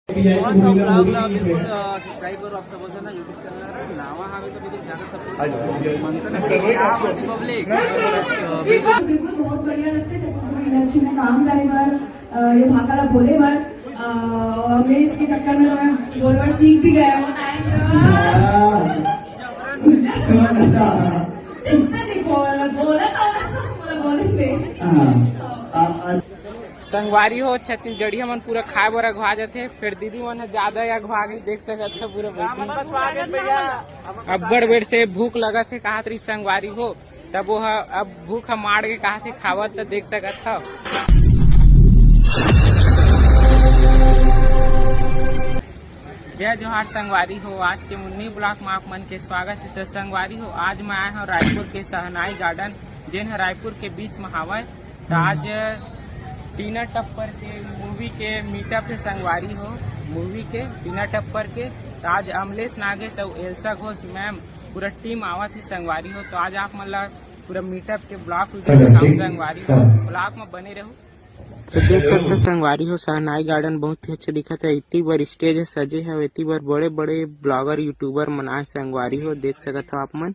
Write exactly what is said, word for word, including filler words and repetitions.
कौन सा vlog ला बिल्कुल, अ, subscribe करो आप सब, ना YouTube channel है, नवा हवे तो बिल्कुल जाके support करो। मन तो नहीं क्या होती public, तो बिल्कुल। बिल्कुल बहुत बढ़िया लगता है छत्तीसगढ़ industry में काम करे बर, अ, ये भाखा ला बोले बर, अ, और मैं इसके चक्कर में तो मैं बोले बर सीख भी गया हूँ। जितना नहीं बोल, बोला था ना, बोला बोलेंगे। संगवारी हो, छत्तीसगढ़िया मन पूरा खाए बर अघवा जथे, फिर दीदी मन ह ज्यादा अघवा गे, देख सकत ह पूरा बैठी। अब्बड़ बेर से भूख लगत हे, कहत रही संगवारी हो, तब वो ह, अब भूख ह माड़ के कहत हे खावत, त देख सकत ह। जय जोहार संगवारी हो, आज के मुन्नी vlog में आप मन के स्वागत है। तो संगवारी हो, आज मैं आया हूँ रायपुर के शहनाई garden, जेन ह रायपुर के बीच में हावय। तो आज टीना टप्पर के movie के meetup है संगवारी हो, movie के टीना टप्पर के। तो आज अमलेश नागेश अउ एल्सा घोष ma'am पूरा team आवत है संगवारी हो। तो आज आप मन ला पूरा meetup के vlog video दिखाऊं संगवारी हो, vlog में बने रहू। तो देख सकत हो संगवारी हो, शहनाई garden बहुत ही अच्छा दिखत है। इतनी बार stage है सजे है, इतनी बार बड़े बड़े blogger youtuber मन आए संगवारी हो, देख सकत हो आप मन।